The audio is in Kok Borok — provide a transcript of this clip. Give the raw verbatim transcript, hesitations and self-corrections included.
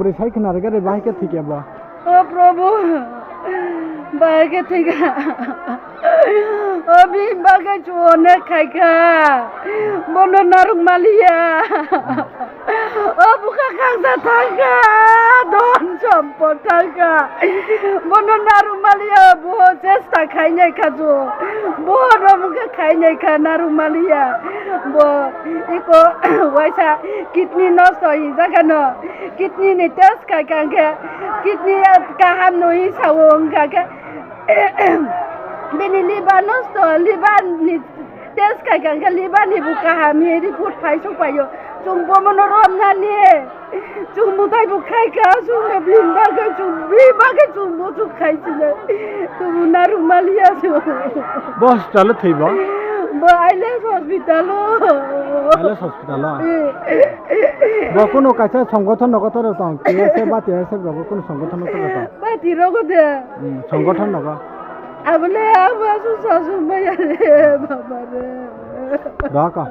Bwrwi sai khna rwgwi bahai khe thwikya bo. O Prabhu, bahai khe thwikha. O bini bagwi chwng onek khaikha. Bono narwk maliya. O bwkha khaksa thangkha. Don sompot thangkha. Bono narwk maliya. Bo chesta khainai kha chwng. Bono bwkha khainai kha narwk maliya. Bo iko waisa kidney nosto hinjak ano. Kidney ni test khaikha hwnkhe kidney kaham nw hi sao wngkha khe bini liver nosto, liver ni test khaikha hwnkhe liver ni bo kaham hi report phai sokphaio. Chwng bomono romnani chwng mwtai bo khaikha chwngno bini bagwi chwng bini bagwi chwng muchuk khaisinai chwng narwk maliya chwng. Bo hospital o thwibo? Bo Ailes hospital o. Ailes hospital o? Bo kunu kaisa songgothon nogothon rok tong, T S F ba T S F rogo kunu songgothon nogothon rok tong? Ba twi rogo de. Hmm, songgothon nogo. Abole abo asu sasu maya re, baba re. Doko.